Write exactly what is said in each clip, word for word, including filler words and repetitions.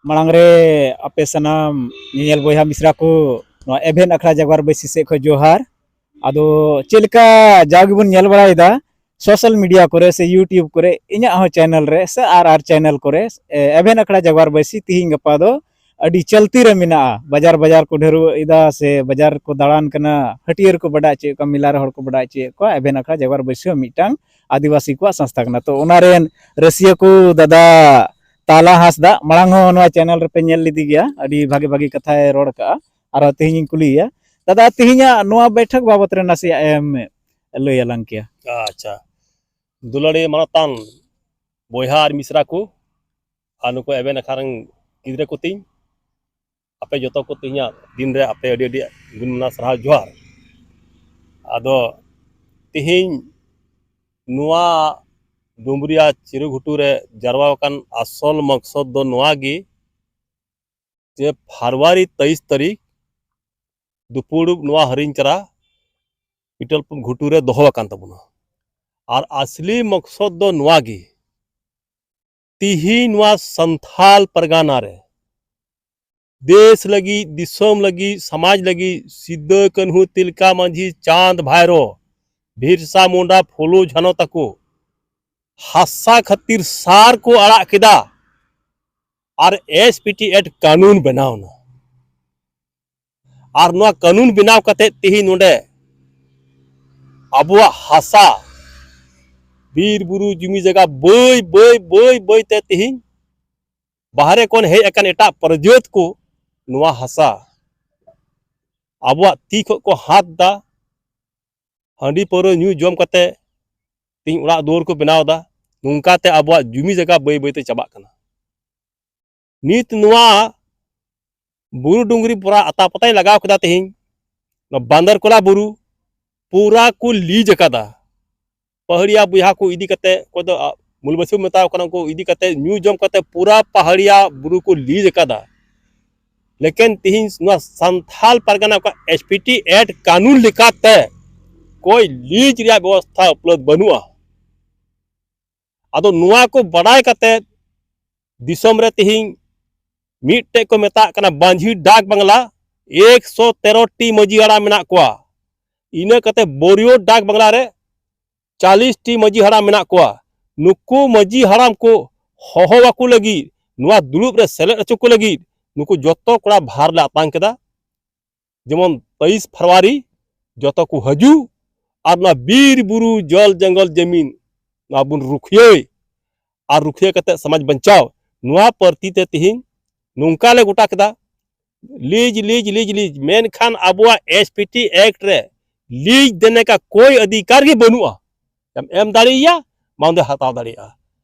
ᱢᱟᱲᱟᱝ ᱨᱮ ᱟᱯᱮ ᱥᱟᱱᱟᱢ ᱧᱮᱧᱮᱞ ᱵᱚᱭᱦᱟ ᱢᱤᱥᱨᱟ ᱠᱚ ᱱᱚᱣᱟ ᱮᱵᱷᱮᱱ ᱟᱠᱷᱲᱟ ᱡᱟᱜᱽᱣᱟᱨ ᱵᱟᱹᱭᱥᱤ ᱥᱮᱫ ᱠᱷᱚᱱ ᱡᱚᱦᱟᱨ᱾ ᱟᱫᱚ ᱪᱮᱫ ᱞᱮᱠᱟ ᱡᱟᱣ ᱜᱮᱵᱚᱱ ᱧᱮᱞ ᱵᱟᱲᱟᱭᱮᱫᱟ social media ᱠᱚᱨᱮ ᱥᱮ YouTube ᱠᱚᱨᱮ, ᱤᱧᱟᱹᱜ ᱦᱚᱸ channel ᱨᱮ ᱥᱮ ᱟᱨ ᱟᱨ channel ᱠᱚᱨᱮ, ᱮ, ᱮᱵᱷᱮᱱ ᱟᱠᱷᱲᱟ ᱡᱟᱜᱽᱣᱟᱨ ᱵᱟᱹᱭᱥᱤ ᱛᱤᱦᱤᱧ ᱜᱟᱯᱟ ᱫᱚ ᱟᱹᱰᱤ ᱪᱚᱞᱛᱤ ᱨᱮ ᱢᱮᱱᱟᱜᱼᱟ᱾ ᱵᱟᱡᱟᱨ ᱵᱟᱡᱟᱨ ᱠᱚ ᱰᱷᱮᱨᱚᱜ ᱮᱫᱟ ᱥᱮ ᱵᱟᱡᱟᱨ ᱠᱚ ᱫᱟᱬᱟᱱ ᱠᱟᱱᱟ, ᱦᱟᱹᱴᱭᱟᱹ ᱨᱮᱠᱚ ᱵᱟᱰᱟᱭ ᱦᱚᱪᱚᱭᱮᱫ ᱠᱚᱣᱟ, ᱢᱮᱞᱟ ᱨᱮ ᱦᱚᱲ ᱠᱚ ᱵᱟᱰᱟᱭ ᱦᱚᱪᱚᱭᱮᱫ ᱠᱚᱣᱟ, ᱮᱵᱷᱮᱱ ᱟᱠᱷᱲᱟ ᱡᱟᱜᱽᱣᱟᱨ ᱵᱟᱹᱭᱥᱤ ᱦᱚᱸ ᱢᱤᱫᱴᱟᱝ ᱟᱹᱫᱤᱵᱟᱹᱥᱤ ᱠᱚᱣᱟᱜ ᱥᱚᱝᱥᱛᱷᱟ ᱠᱟᱱᱟ᱾ ᱛᱚ ᱚᱱᱟ ᱨᱮᱱ ᱨᱟᱹᱥᱤᱭᱟᱹ ᱠᱚ ᱫᱟᱫᱟ ᱛᱟᱞᱟ ᱦᱟᱸᱥᱫᱟ, ᱢᱟᱲᱟᱝ ᱦᱚᱸ ᱱᱚᱣᱟ channel ᱨᱮᱯᱮ ᱧᱮᱞ ᱞᱮᱫᱮ ᱜᱮᱭᱟ, ᱟᱹᱰᱤ ᱵᱷᱟᱜᱮ ᱵᱷᱟᱜᱮ ᱠᱟᱛᱷᱟᱭ ᱨᱚᱲ ᱠᱟᱜᱼᱟ᱾ ᱟᱨᱦᱚᱸ ᱛᱮᱦᱮᱧ ᱤᱧ ᱠᱩᱞᱤᱭᱮᱭᱟ, ᱫᱟᱫᱟ, ᱛᱮᱦᱮᱧᱟᱜ ᱱᱚᱣᱟ ᱵᱮᱴᱷᱚᱠ ᱵᱟᱵᱚᱛ ᱨᱮ ᱱᱟᱥᱮᱭᱟᱜ ᱮᱢ ᱞᱟᱹᱭ ᱟᱞᱟᱝ ᱠᱮᱭᱟ? ᱟᱪᱪᱷᱟ, ᱫᱩᱞᱟᱹᱲᱤᱭᱟᱹ ᱢᱟᱱᱚᱛᱟᱱ ᱵᱚᱭᱦᱟ ᱟᱨ ᱢᱤᱥᱨᱟ ᱠᱚ, ᱟᱨ ᱱᱩᱠᱩ ᱮᱵᱷᱮᱱ ᱟᱠᱷᱲᱟ ᱨᱮᱱ ᱜᱤᱫᱽᱨᱟᱹ ᱠᱚ ᱛᱤᱧ, ᱟᱯᱮ ᱡᱚᱛᱚ ᱠᱚ ᱛᱮᱦᱮᱧᱟᱜ ᱫᱤᱱ ᱨᱮ ᱟᱯᱮ ᱟᱹᱰᱤ ᱟᱹᱰᱤ ᱜᱩᱱ ᱢᱟᱱᱟᱣ ᱥᱟᱨᱦᱟᱣ ᱡᱚᱦᱟᱨ᱾ ᱟᱫᱚ ᱛᱮᱦᱮᱧ ᱱᱚᱣᱟ ᱰᱩᱢᱵᱩᱨᱤᱭᱟ ᱪᱤᱨᱩ ᱜᱷᱩᱴᱩ ᱨᱮ ᱡᱟᱨᱣᱟ ᱟᱠᱟᱱ ᱟᱥᱚᱞ ᱢᱚᱠᱥᱚᱫ ᱫᱚ ᱱᱚᱣᱟ ᱜᱮ ᱡᱮ ᱯᱷᱟᱨᱣᱟᱨᱤ ᱛᱮᱭᱤᱥ ᱛᱟᱹᱨᱤᱠᱷ ᱫᱩᱯᱩᱲᱩᱵ ᱱᱚᱣᱟ ᱦᱟᱹᱨᱤᱧ ᱪᱟᱨᱟ ᱯᱤᱴᱚᱞ ᱯᱟᱢᱯ ᱜᱷᱩᱴᱩ ᱨᱮ ᱫᱚᱦᱚ ᱟᱠᱟᱱ ᱛᱟᱵᱚᱱᱟ᱾ ᱟᱨ ᱟᱥᱞᱤ ᱢᱚᱠᱥᱚᱫ ᱫᱚ ᱱᱚᱣᱟ ᱜᱮ, ᱛᱤᱦᱤᱧ ᱱᱚᱣᱟ ᱥᱟᱱᱛᱷᱟᱞ ᱯᱟᱨᱜᱟᱱᱟ ᱨᱮ ᱫᱮᱥ ᱞᱟᱹᱜᱤᱫ, ᱫᱤᱥᱚᱢ ᱞᱟᱹᱜᱤᱫ, ᱥᱚᱢᱟᱡᱽ ᱞᱟᱹᱜᱤᱫ ᱥᱤᱫᱟᱹ ᱠᱟᱹᱱᱦᱩ, ᱛᱤᱞᱠᱟ ᱢᱟᱹᱡᱷᱤ, ᱪᱟᱸᱫᱽ ᱵᱷᱟᱭᱨᱳ, ᱵᱤᱨᱥᱟ ᱢᱩᱱᱰᱟ, ᱯᱷᱩᱞᱳ ᱡᱷᱟᱱᱚ ᱛᱟᱠᱚ ᱦᱟᱥᱟ ᱠᱷᱟᱹᱛᱤᱨ ᱥᱟᱨ ᱠᱚ ᱟᱲᱟᱜ ᱠᱮᱫᱟ ᱟᱨ ᱮᱥ ᱯᱤ ᱴᱤ ᱮᱠᱴ ᱠᱟᱹᱱᱩᱱ ᱵᱮᱱᱟᱣ ᱮᱱᱟ᱾ ᱟᱨ ᱱᱚᱣᱟ ᱠᱟᱹᱱᱩᱱ ᱵᱮᱱᱟᱣ ᱠᱟᱛᱮ ᱛᱮᱦᱮᱧ ᱱᱚᱰᱮ ᱟᱵᱚᱣᱟᱜ ᱦᱟᱥᱟ, ᱵᱤᱨ ᱵᱩᱨᱩ, ᱡᱩᱢᱤ ᱡᱟᱭᱜᱟ ᱵᱟᱹᱭ ᱵᱟᱹᱭ ᱵᱟᱹᱭ ᱵᱟᱹᱭ ᱛᱮ ᱛᱮᱦᱮᱧ ᱵᱟᱦᱨᱮ ᱠᱷᱚᱱ ᱦᱮᱡ ᱟᱠᱟᱱ ᱮᱴᱟᱜ ᱯᱨᱚᱡᱟᱹᱛ ᱠᱚ ᱱᱚᱣᱟ ᱦᱟᱥᱟ ᱟᱵᱚᱣᱟᱜ ᱛᱤ ᱠᱷᱚᱱ ᱠᱚ ᱦᱟᱛ ᱫᱟ᱾ ᱦᱟᱺᱰᱤ ᱯᱟᱹᱣᱨᱟᱹ ᱧᱩ ᱡᱚᱢ ᱠᱟᱛᱮ ᱛᱮᱦᱮᱧ ᱚᱲᱟᱜ ᱫᱩᱣᱟᱹᱨ ᱠᱚ ᱵᱮᱱᱟᱣ ᱮᱫᱟ᱾ ᱱᱚᱝᱠᱟ ᱛᱮ ᱟᱵᱚᱣᱟᱜ ᱡᱩᱢᱤ ᱡᱟᱭᱜᱟ ᱵᱟᱹᱭ ᱵᱟᱹᱭ ᱛᱮ ᱪᱟᱵᱟᱜ ᱠᱟᱱᱟ᱾ ᱱᱤᱛ ᱱᱚᱣᱟ ᱵᱩᱨᱩ ᱰᱩᱝᱨᱤ ᱯᱩᱨᱟ ᱟᱛᱟ ᱯᱟᱛᱟᱭ ᱞᱟᱜᱟᱣ ᱠᱮᱫᱟ᱾ ᱛᱮᱦᱮᱧ ᱱᱚᱣᱟ ᱵᱟᱸᱫᱟᱨᱠᱚᱞᱟ ᱵᱩᱨᱩ ᱯᱩᱨᱟ ᱠᱚ ᱞᱤᱡᱽ ᱟᱠᱟᱫᱟ᱾ ᱯᱟᱦᱟᱲᱤᱭᱟ ᱵᱚᱭᱦᱟ ᱠᱚ ᱤᱫᱤ ᱠᱟᱛᱮ, ᱚᱠᱚᱭ ᱫᱚ, ᱟ, ᱢᱩᱞᱵᱟᱹᱥᱤ ᱠᱚ ᱢᱮᱛᱟᱣ ᱠᱟᱱᱟ, ᱩᱱᱠᱩ ᱤᱫᱤ ᱠᱟᱛᱮ ᱧᱩ ᱡᱚᱢ ᱠᱟᱛᱮ ᱯᱩᱨᱟ ᱯᱟᱦᱟᱲᱤᱭᱟ ᱵᱩᱨᱩ ᱠᱚ ᱞᱤᱡᱽ ᱟᱠᱟᱫᱟ᱾ ᱞᱮᱠᱤᱱ ᱛᱤᱦᱤᱧ ᱱᱚᱣᱟ ᱥᱟᱱᱛᱷᱟᱞ ᱯᱟᱨᱜᱟᱱᱟ ᱚᱠᱟ ᱮᱥ ᱯᱤ ᱴᱤ ᱮᱠᱴ ᱠᱟᱹᱱᱩᱱ ᱞᱮᱠᱟᱛᱮ ᱠᱚᱭ ᱞᱤᱡᱽ ᱨᱮᱭᱟᱜ ᱵᱮᱵᱚᱥᱛᱷᱟ ᱩᱯᱞᱚᱵᱫᱷ ᱵᱟᱹᱱᱩᱜᱼᱟ᱾ ᱟᱫᱚ ᱱᱚᱣᱟ ᱠᱚ ᱵᱟᱰᱟᱭ ᱠᱟᱛᱮ ᱫᱤᱥᱚᱢ ᱨᱮ ᱛᱤᱦᱤᱧ ᱢᱤᱫᱴᱮᱡ ᱠᱚ ᱢᱮᱛᱟᱜ ᱠᱟᱱᱟ ᱵᱟᱸᱡᱷᱤ ᱰᱟᱠ ᱵᱟᱝᱞᱟ, ᱮᱠᱥᱚ ᱛᱮᱨᱚ ᱴᱤ ᱢᱟᱹᱡᱷᱤ ᱦᱟᱲᱟᱢ ᱢᱮᱱᱟᱜ ᱠᱚᱣᱟ᱾ ᱤᱱᱟᱹ ᱠᱟᱛᱮ ᱵᱳᱨᱤᱭᱳ ᱰᱟᱠ ᱵᱟᱝᱞᱟ ᱨᱮ ᱪᱟᱞᱤᱥ ᱴᱤ ᱢᱟᱹᱡᱷᱤ ᱦᱟᱲᱟᱢ ᱢᱮᱱᱟᱜ ᱠᱚᱣᱟ᱾ ᱱᱩᱠᱩ ᱢᱟᱹᱡᱷᱤ ᱦᱟᱲᱟᱢ ᱠᱚ ᱦᱚᱦᱚ ᱟᱠᱚ ᱞᱟᱹᱜᱤᱫ, ᱱᱚᱣᱟ ᱫᱩᱲᱩᱵ ᱨᱮ ᱥᱮᱞᱮᱫ ᱦᱚᱪᱚ ᱠᱚ ᱞᱟᱹᱜᱤᱫ ᱱᱩᱠᱩ ᱡᱚᱛᱚ ᱠᱚᱲᱟ ᱵᱷᱟᱨ ᱞᱮ ᱟᱛᱟᱝ ᱠᱮᱫᱟ᱾ ᱡᱮᱢᱚᱱ ᱛᱮᱭᱤᱥ ᱯᱷᱮᱵᱽᱨᱩᱣᱟᱨᱤ ᱡᱚᱛᱚ ᱠᱚ ᱦᱤᱡᱩᱜ ᱟᱨ ᱱᱚᱣᱟ ᱵᱤᱨ ᱵᱩᱨᱩ ᱡᱚᱞ ᱡᱚᱝᱜᱚᱞ ᱡᱟᱹᱢᱤᱱ ᱱᱚᱣᱟ ᱵᱚᱱ ᱨᱩᱠᱷᱤᱭᱟᱹᱭ ᱟᱨ ᱨᱩᱠᱷᱤᱭᱟᱹ ᱠᱟᱛᱮ ᱥᱚᱢᱟᱡᱽ ᱵᱟᱧᱪᱟᱣ᱾ ᱱᱚᱣᱟ ᱯᱟᱹᱨᱛᱤ ᱛᱮ ᱛᱤᱦᱤᱧ ᱱᱚᱝᱠᱟ ᱞᱮ ᱜᱚᱴᱟ ᱠᱮᱫᱟ, ᱞᱤᱡ, ᱞᱤᱡ, ᱞᱤᱡ, ᱞᱤᱡ᱾ ᱢᱮᱱᱠᱷᱟᱱ ᱟᱵᱚᱣᱟᱜ ᱮᱥ ᱯᱤ ᱴᱤ ᱮᱠᱴ ᱨᱮ ᱞᱤᱡ ᱫᱮᱱᱮ ᱠᱟ ᱠᱳᱭ ᱚᱫᱷᱤᱠᱟᱨ ᱜᱮ ᱵᱟᱹᱱᱩᱜᱼᱟ᱾ ᱮᱢ, ᱮᱢ ᱫᱟᱲᱮᱭᱟᱭᱟ, ᱵᱟᱝ ᱫᱚ ᱦᱟᱛᱟᱣ ᱫᱟᱲᱮᱭᱟᱜᱼᱟ᱾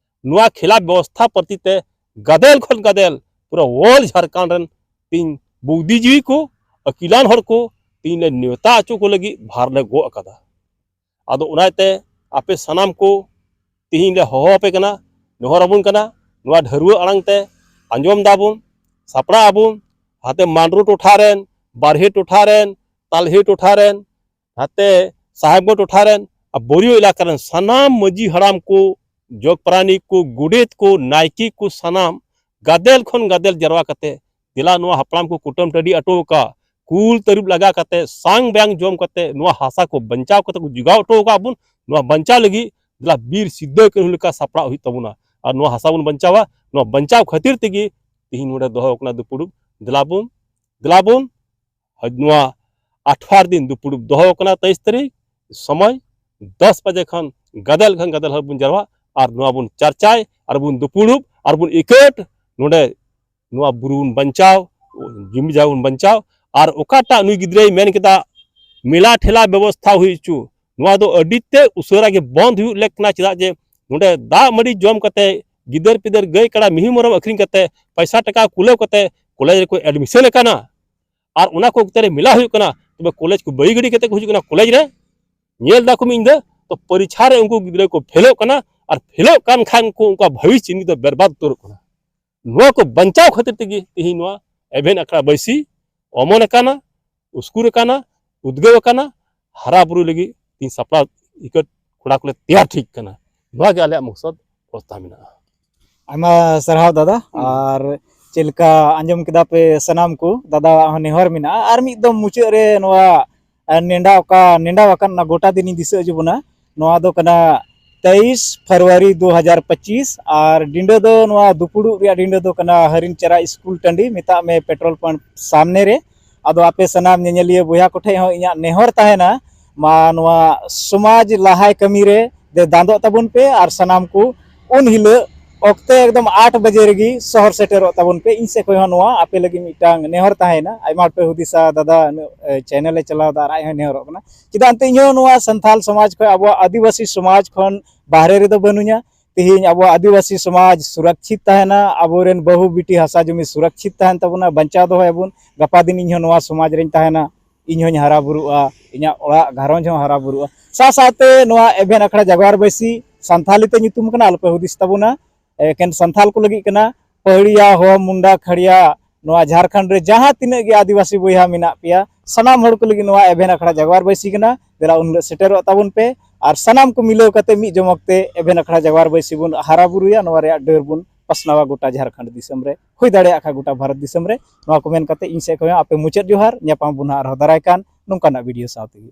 ᱱᱚᱣᱟ ᱠᱷᱤᱞᱟᱯ ᱵᱮᱵᱚᱥᱛᱷᱟ ᱯᱨᱚᱛᱤ ᱛᱮ ᱜᱟᱫᱮᱞ ᱠᱷᱚᱱ ᱜᱟᱫᱮᱞ ᱯᱩᱨᱟᱹ ᱚᱞ ᱡᱷᱟᱲᱠᱷᱚᱸᱰ ᱨᱮᱱ ᱛᱤᱧ ᱵᱩᱫᱽᱫᱷᱤᱡᱤᱵᱤ ᱠᱚ, ᱟᱹᱠᱤᱞᱟᱱ ᱦᱚᱲ ᱠᱚ ᱛᱤᱧ ᱞᱮ ᱱᱮᱣᱛᱟ ᱦᱚᱪᱚ ᱠᱚ ᱞᱟᱹᱜᱤᱫ ᱵᱷᱟᱨ ᱞᱮ ᱜᱚᱜ ᱟᱠᱟᱫᱟ᱾ ᱟᱫᱚ ᱚᱱᱟᱛᱮ ᱟᱯᱮ ᱥᱟᱱᱟᱢ ᱠᱚ ᱛᱤᱦᱤᱧ ᱞᱮ ᱦᱚᱦᱚ ᱟᱯᱮ ᱠᱟᱱᱟ, ᱱᱮᱦᱚᱨ ᱟᱵᱚᱱ ᱠᱟᱱᱟ, ᱱᱚᱣᱟ ᱰᱷᱟᱹᱨᱣᱟᱹ ᱟᱲᱟᱝ ᱛᱮ ᱟᱸᱡᱚᱢ ᱫᱟᱵᱚᱱ, ᱥᱟᱯᱲᱟᱜ ᱟᱵᱚᱱ᱾ ᱦᱟᱛᱮ ᱢᱟᱱᱰᱨᱳ ᱴᱚᱴᱷᱟ ᱨᱮᱱ, ᱵᱟᱨᱦᱮ ᱴᱚᱴᱷᱟ ᱨᱮᱱ, ᱛᱟᱞᱦᱮ ᱴᱚᱴᱷᱟ ᱨᱮᱱ, ᱦᱟᱛᱮ ᱥᱟᱦᱮᱵᱽᱜᱚᱸᱡᱽ ᱴᱚᱴᱷᱟ ᱨᱮᱱ ᱟᱨ ᱵᱳᱨᱤᱭᱳ ᱮᱞᱟᱠᱟ ᱨᱮᱱ ᱥᱟᱱᱟᱢ ᱢᱟᱹᱡᱷᱤ ᱦᱟᱲᱟᱢ ᱠᱚ, ᱡᱚᱜᱽ ᱯᱟᱨᱟᱱᱤᱠ ᱠᱚ, ᱜᱚᱰᱮᱛ ᱠᱚ, ᱱᱟᱭᱠᱮ ᱠᱚ, ᱥᱟᱱᱟᱢ ᱜᱟᱫᱮᱞ ᱠᱷᱚᱱ ᱜᱟᱫᱮᱞ ᱡᱟᱨᱣᱟ ᱠᱟᱛᱮ ᱫᱮᱞᱟ ᱱᱚᱣᱟ ᱦᱟᱯᱲᱟᱢ ᱠᱚ ᱠᱩᱴᱟᱹᱢ ᱴᱟᱺᱰᱤ ᱚᱴᱚ ᱟᱠᱟᱫ, ᱠᱩᱞ ᱛᱟᱹᱨᱩᱵ ᱞᱟᱜᱟ ᱠᱟᱛᱮ, ᱥᱟᱝ ᱵᱟᱝ ᱡᱚᱢ ᱠᱟᱛᱮ, ᱱᱚᱣᱟ ᱦᱟᱥᱟ ᱠᱚ ᱵᱟᱧᱪᱟᱣ ᱠᱟᱛᱮ ᱠᱚ ᱡᱚᱜᱟᱣ ᱦᱚᱴᱚ ᱟᱠᱟᱫ ᱵᱚᱱ, ᱱᱚᱣᱟ ᱵᱟᱧᱪᱟᱣ ᱞᱟᱹᱜᱤᱫ ᱫᱮᱞᱟ ᱵᱤᱨ ᱥᱤᱫᱟᱹ ᱠᱟᱹᱱᱦᱩ ᱞᱮᱠᱟ ᱥᱟᱯᱲᱟᱣ ᱦᱩᱭᱩᱜ ᱛᱟᱵᱚᱱᱟ᱾ ᱟᱨ ᱱᱚᱣᱟ ᱦᱟᱥᱟ ᱵᱚᱱ ᱵᱟᱧᱪᱟᱣᱟ, ᱱᱚᱣᱟ ᱵᱟᱧᱪᱟᱣ ᱠᱷᱟᱹᱛᱤᱨ ᱛᱮᱜᱮ ᱛᱤᱦᱤᱧ ᱱᱚᱰᱮ ᱫᱚᱦᱚ ᱠᱟᱱᱟ ᱫᱩᱯᱩᱲᱩᱵ᱾ ᱫᱮᱞᱟ ᱵᱚᱱ, ᱫᱮᱞᱟ ᱵᱚᱱ ᱱᱚᱣᱟ ᱟᱴᱷᱣᱟᱨ ᱫᱤᱱ ᱫᱩᱯᱩᱲᱩᱵ ᱫᱚᱦᱚ ᱠᱟᱱᱟ, ᱛᱮᱭᱤᱥ ᱛᱟᱹᱨᱤᱠᱷ, ᱥᱚᱢᱚᱭ ᱫᱚᱥ ᱵᱟᱡᱮ ᱠᱷᱚᱱ ᱜᱟᱫᱮᱞ ᱠᱷᱚᱱ ᱜᱟᱫᱮᱞ ᱦᱚᱲ ᱵᱚᱱ ᱡᱟᱨᱣᱟ ᱟᱨ ᱱᱚᱣᱟ ᱵᱚᱱ ᱪᱟᱨᱪᱟᱭ ᱟᱨ ᱵᱚᱱ ᱫᱩᱯᱩᱲᱩᱵ ᱟᱨ ᱵᱚᱱ ᱤᱠᱟᱹᱴ ᱱᱚᱰᱮ ᱱᱚᱣᱟ ᱵᱩᱨᱩ ᱵᱚᱱ ᱵᱟᱧᱪᱟᱣ, ᱡᱩᱢᱤ ᱡᱟᱭᱜᱟ ᱵᱚᱱ ᱵᱟᱧᱪᱟᱣ᱾ ᱟᱨ ᱚᱠᱟᱴᱟᱜ ᱱᱩᱭ ᱜᱤᱫᱽᱨᱟᱹᱭ ᱢᱮᱱ ᱠᱮᱫᱟ, ᱢᱮᱞᱟ ᱴᱷᱮᱞᱟ ᱵᱮᱵᱚᱥᱛᱷᱟ ᱦᱩᱭ ᱦᱚᱪᱚ, ᱱᱚᱣᱟ ᱫᱚ ᱟᱹᱰᱤ ᱛᱮ ᱩᱥᱟᱹᱨᱟ ᱜᱮ ᱵᱚᱱᱫ ᱦᱩᱭᱩᱜ ᱞᱮᱠ ᱠᱟᱱᱟ᱾ ᱪᱮᱫᱟᱜ ᱡᱮ ᱱᱚᱰᱮ ᱫᱟᱜ ᱢᱟᱹᱰᱤ ᱡᱚᱢ ᱠᱟᱛᱮ, ᱜᱤᱫᱟᱹᱨ ᱯᱤᱫᱟᱹᱨ, ᱜᱟᱹᱭ ᱠᱟᱰᱟ ᱢᱤᱦᱩ ᱢᱮᱨᱚᱢ ᱟᱹᱠᱷᱨᱤᱧ ᱠᱟᱛᱮ, ᱯᱚᱭᱥᱟ ᱴᱟᱠᱟ ᱠᱩᱞᱟᱹᱣ ᱠᱟᱛᱮ ᱠᱚᱞᱮᱡᱽ ᱨᱮᱠᱚ ᱮᱰᱢᱤᱥᱚᱱ ᱟᱠᱟᱱᱟ᱾ ᱟᱨ ᱚᱱᱟ ᱠᱚ ᱚᱠᱛᱮ ᱨᱮ ᱢᱮᱞᱟ ᱦᱩᱭᱩᱜ ᱠᱟᱱᱟ, ᱛᱚᱵᱮ ᱠᱚᱞᱮᱡᱽ ᱠᱚ ᱵᱟᱹᱜᱤ ᱜᱤᱰᱤ ᱠᱟᱛᱮ ᱠᱚ ᱦᱤᱡᱩᱜ ᱠᱟᱱᱟ ᱠᱚᱞᱮᱡᱽ ᱨᱮ᱾ ᱧᱮᱞ ᱫᱟᱠᱚ ᱢᱤᱫ ᱧᱤᱫᱟᱹ, ᱛᱚ ᱯᱚᱨᱤᱠᱷᱟ ᱨᱮ ᱩᱱᱠᱩ ᱜᱤᱫᱽᱨᱟᱹ ᱠᱚ ᱯᱷᱮᱞᱚᱜ ᱠᱟᱱᱟ, ᱟᱨ ᱯᱷᱮᱞᱚᱜ ᱠᱟᱱ ᱠᱷᱟᱱ ᱠᱚ ᱩᱱᱠᱩᱣᱟᱜ ᱵᱷᱚᱵᱤᱥ ᱪᱤᱱᱦᱤ ᱫᱚ ᱵᱮᱨᱵᱟᱫ ᱩᱛᱟᱹᱨᱚᱜ ᱠᱟᱱᱟ᱾ ᱱᱚᱣᱟ ᱠᱚ ᱵᱟᱧᱪᱟᱣ ᱠᱷᱟᱹᱛᱤᱨ ᱛᱮᱜᱮ ᱛᱮᱦᱮᱧ ᱱᱚᱣᱟ ᱮᱵᱷᱮᱱ ᱟᱠᱷᱲᱟ ᱵᱟᱹᱭᱥᱤ ᱚᱢᱚᱱ ᱟᱠᱟᱱᱟ, ᱩᱥᱠᱩᱨ ᱟᱠᱟᱱᱟ, ᱩᱫᱽᱜᱟᱹᱣ ᱟᱠᱟᱱᱟ, ᱦᱟᱨᱟ ᱵᱩᱨᱩ ᱞᱟᱹᱜᱤᱫ ᱛᱮᱦᱮᱧ ᱥᱟᱯᱲᱟᱣ ᱤᱠᱟᱹ ᱠᱚᱲᱟ ᱠᱚᱞᱮ ᱛᱮᱭᱟᱨ ᱴᱷᱤᱠ ᱠᱟᱱᱟ᱾ ᱱᱚᱣᱟ ᱜᱮ ᱟᱞᱮᱭᱟᱜ ᱢᱚᱠᱥᱚᱫ ᱯᱨᱚᱥᱛᱟᱵ ᱢᱮᱱᱟᱜᱼᱟ᱾ ᱟᱭᱢᱟ ᱥᱟᱨᱦᱟᱣ ᱫᱟᱫᱟ᱾ ᱟᱨ ᱪᱮᱫ ᱞᱮᱠᱟ ᱟᱸᱡᱚᱢ ᱠᱮᱫᱟ ᱯᱮ ᱥᱟᱱᱟᱢ ᱠᱚ, ᱫᱟᱫᱟᱣᱟᱜ ᱦᱚᱸ ᱱᱮᱦᱚᱨ ᱢᱮᱱᱟᱜᱼᱟ᱾ ᱟᱨ ᱢᱤᱫ ᱫᱚᱢ ᱢᱩᱪᱟᱹᱫ ᱨᱮ ᱱᱚᱣᱟ, ᱟᱨ ᱱᱮᱰᱟ ᱚᱠᱟ ᱱᱮᱰᱟ ᱟᱠᱟᱱ ᱚᱱᱟ ᱜᱚᱴᱟ ᱫᱤᱱᱤᱧ ᱫᱤᱥᱟᱹ ᱦᱚᱪᱚ ᱵᱚᱱᱟ᱾ ᱱᱚᱣᱟ ᱫᱚ ᱠᱟᱱᱟ ᱛᱮᱭᱤᱥ ᱯᱷᱮᱵᱽᱨᱩᱣᱟᱨᱤ ᱫᱩ ᱦᱟᱡᱟᱨ ᱯᱚᱸᱪᱤᱥ, ᱟᱨ ᱰᱤᱸᱰᱟᱹ ᱫᱚ, ᱱᱚᱣᱟ ᱫᱩᱯᱩᱲᱩᱵ ᱨᱮᱭᱟᱜ ᱰᱤᱸᱰᱟᱹ ᱫᱚ ᱠᱟᱱᱟ ᱦᱟᱹᱨᱤᱱ ᱪᱮᱨᱟ ᱥᱠᱩᱞ ᱴᱟᱺᱰᱤ, ᱢᱮᱛᱟᱜ ᱢᱮ ᱯᱮᱴᱨᱳᱞ ᱯᱟᱢᱯ ᱥᱟᱢᱱᱮ ᱨᱮ᱾ ᱟᱫᱚ ᱟᱯᱮ ᱥᱟᱱᱟᱢ ᱧᱮᱧᱮᱞᱤᱭᱟᱹ ᱵᱚᱭᱦᱟ ᱠᱚᱴᱷᱮᱱ ᱦᱚᱸ ᱤᱧᱟᱹᱜ ᱱᱮᱦᱚᱨ ᱛᱟᱦᱮᱱᱟ, ᱢᱟ ᱱᱚᱣᱟ ᱥᱚᱢᱟᱡᱽ ᱞᱟᱦᱟᱭ ᱠᱟᱹᱢᱤ ᱨᱮ ᱫᱮ ᱫᱟᱸᱫᱚᱜ ᱛᱟᱵᱚᱱ ᱯᱮ, ᱟᱨ ᱥᱟᱱᱟᱢ ᱠᱚ ᱩᱱ ᱦᱤᱞᱳᱜ ᱚᱠᱛᱮ ᱮᱠᱫᱚᱢ ᱟᱴ ᱵᱟᱡᱮ ᱨᱮᱜᱮ ᱥᱚᱦᱚᱨ ᱥᱮᱴᱮᱨᱚᱜ ᱛᱟᱵᱚᱱ ᱯᱮ᱾ ᱤᱧ ᱥᱮᱫ ᱠᱷᱚᱱ ᱦᱚᱸ ᱱᱚᱣᱟ ᱟᱯᱮ ᱞᱟᱹᱜᱤᱫ ᱢᱤᱫᱴᱟᱝ ᱱᱮᱦᱚᱨ ᱛᱟᱦᱮᱱᱟ᱾ ᱟᱭᱢᱟ ᱦᱚᱲ ᱯᱮ ᱦᱩᱫᱤᱥᱟ, ᱫᱟᱫᱟ ᱩᱱᱟᱹᱜ, ᱮ, ᱪᱮᱱᱮᱞ ᱮ ᱪᱟᱞᱟᱣ ᱮᱫᱟ ᱟᱨ ᱟᱡ ᱦᱚᱸᱭ ᱱᱮᱦᱚᱨᱚᱜ ᱠᱟᱱᱟ᱾ ᱪᱮᱫᱟᱜ ᱮᱱᱛᱮ ᱤᱧ ᱦᱚᱸ ᱱᱚᱣᱟ ᱥᱟᱱᱛᱟᱞ ᱥᱚᱢᱟᱡᱽ ᱠᱷᱚᱱ, ᱟᱵᱚᱣᱟᱜ ᱟᱹᱫᱤᱵᱟᱹᱥᱤ ᱥᱚᱢᱟᱡᱽ ᱠᱷᱚᱱ ᱵᱟᱦᱨᱮ ᱨᱮᱫᱚ ᱵᱟᱹᱱᱩᱧᱟ᱾ ᱛᱮᱦᱮᱧ ᱟᱵᱚᱣᱟᱜ ᱟᱹᱫᱤᱵᱟᱹᱥᱤ ᱥᱚᱢᱟᱡᱽ ᱥᱩᱨᱚᱠᱪᱷᱤᱛ ᱛᱟᱦᱮᱱᱟ, ᱟᱵᱚᱨᱮᱱ ᱵᱟᱹᱦᱩ ᱵᱤᱴᱤ ᱦᱟᱥᱟ ᱡᱩᱢᱤ ᱥᱩᱨᱚᱠᱪᱷᱤᱛ ᱛᱟᱦᱮᱱ ᱛᱟᱵᱚᱱᱟ, ᱵᱟᱧᱪᱟᱣ ᱫᱚᱦᱚᱭᱟᱵᱚᱱ᱾ ᱜᱟᱯᱟ ᱫᱤᱱ ᱤᱧ ᱦᱚᱸ ᱱᱚᱣᱟ ᱥᱚᱢᱟᱡᱽ ᱨᱮᱧ ᱛᱟᱦᱮᱱᱟ, ᱤᱧ ᱦᱚᱸᱧ ᱦᱟᱨᱟ ᱵᱩᱨᱩᱜᱼᱟ, ᱤᱧᱟᱹᱜ ᱚᱲᱟᱜ ᱜᱷᱟᱨᱚᱸᱡᱽ ᱦᱚᱸ ᱦᱟᱨᱟ ᱵᱩᱨᱩᱜᱼᱟ᱾ ᱥᱟᱶ ᱥᱟᱶᱛᱮ ᱱᱚᱣᱟ ᱮᱵᱷᱮᱱ ᱟᱠᱷᱲᱟ ᱡᱟᱜᱽᱣᱟᱨ ᱵᱟᱹᱭᱥᱤ ᱥᱟᱱᱛᱷᱟᱞᱤ ᱛᱮ ᱧᱩᱛᱩᱢ ᱠᱟᱱᱟ, ᱟᱞᱚᱯᱮ ᱦᱩᱫᱤᱥ ᱛᱟᱵᱚᱱᱟ, ᱮᱠᱮᱱ ᱥᱟᱱᱛᱷᱟᱞ ᱠᱚ ᱞᱟᱹᱜᱤᱫ ᱠᱟᱱᱟ᱾ ᱯᱟᱹᱦᱟᱹᱲᱤᱭᱟ, ᱦᱳ, ᱢᱩᱱᱰᱟ, ᱠᱷᱟᱲᱤᱭᱟ, ᱱᱚᱣᱟ ᱡᱷᱟᱲᱠᱷᱚᱸᱰ ᱨᱮ ᱡᱟᱦᱟᱸ ᱛᱤᱱᱟᱹᱜ ᱜᱮ ᱟᱹᱫᱤᱵᱟᱹᱥᱤ ᱵᱚᱭᱦᱟ ᱢᱮᱱᱟᱜ ᱯᱮᱭᱟ, ᱥᱟᱱᱟᱢ ᱦᱚᱲ ᱠᱚ ᱞᱟᱹᱜᱤᱫ ᱱᱚᱣᱟ ᱮᱵᱷᱮᱱ ᱟᱠᱷᱲᱟ ᱡᱟᱜᱽᱣᱟᱨ ᱵᱟᱹᱭᱥᱤ ᱠᱟᱱᱟ᱾ ᱫᱮᱞᱟ ᱩᱱ ᱦᱤᱞᱳᱜ ᱥᱮᱴᱮᱨᱚᱜ ᱛᱟᱵᱚᱱ ᱯᱮ, ᱟᱨ ᱥᱟᱱᱟᱢ ᱠᱚ ᱢᱤᱞᱟᱹᱣ ᱠᱟᱛᱮ ᱢᱤᱫ ᱡᱚᱢᱚᱠ ᱛᱮ ᱮᱵᱷᱮᱱ ᱟᱠᱷᱲᱟ ᱡᱟᱜᱽᱣᱟᱨ ᱵᱟᱹᱭᱥᱤ ᱵᱚᱱ ᱦᱟᱨᱟ ᱵᱩᱨᱩᱭᱟ, ᱱᱚᱣᱟ ᱨᱮᱭᱟᱜ ᱰᱟᱹᱨ ᱵᱚᱱ ᱯᱟᱥᱱᱟᱣᱟ ᱜᱚᱴᱟ ᱡᱷᱟᱲᱠᱷᱚᱸᱰ ᱫᱤᱥᱚᱢ ᱨᱮ, ᱦᱩᱭ ᱫᱟᱲᱮᱭᱟᱜ ᱠᱷᱟᱱ ᱜᱚᱴᱟ ᱵᱷᱟᱨᱚᱛ ᱫᱤᱥᱚᱢ ᱨᱮ᱾ ᱱᱚᱣᱟ ᱠᱚ ᱢᱮᱱ ᱠᱟᱛᱮ ᱤᱧ ᱥᱮᱫ ᱠᱷᱚᱱ ᱦᱚᱸ ᱟᱯᱮ ᱢᱩᱪᱟᱹᱫ ᱡᱚᱦᱟᱨ, ᱧᱟᱯᱟᱢ ᱵᱚᱱ ᱦᱟᱸᱜ ᱟᱨᱦᱚᱸ ᱫᱟᱨᱟᱭ ᱠᱟᱱ ᱱᱚᱝᱠᱟᱱᱟᱜ ᱵᱷᱤᱰᱤᱭᱳ ᱥᱟᱶ ᱛᱮᱜᱮ᱾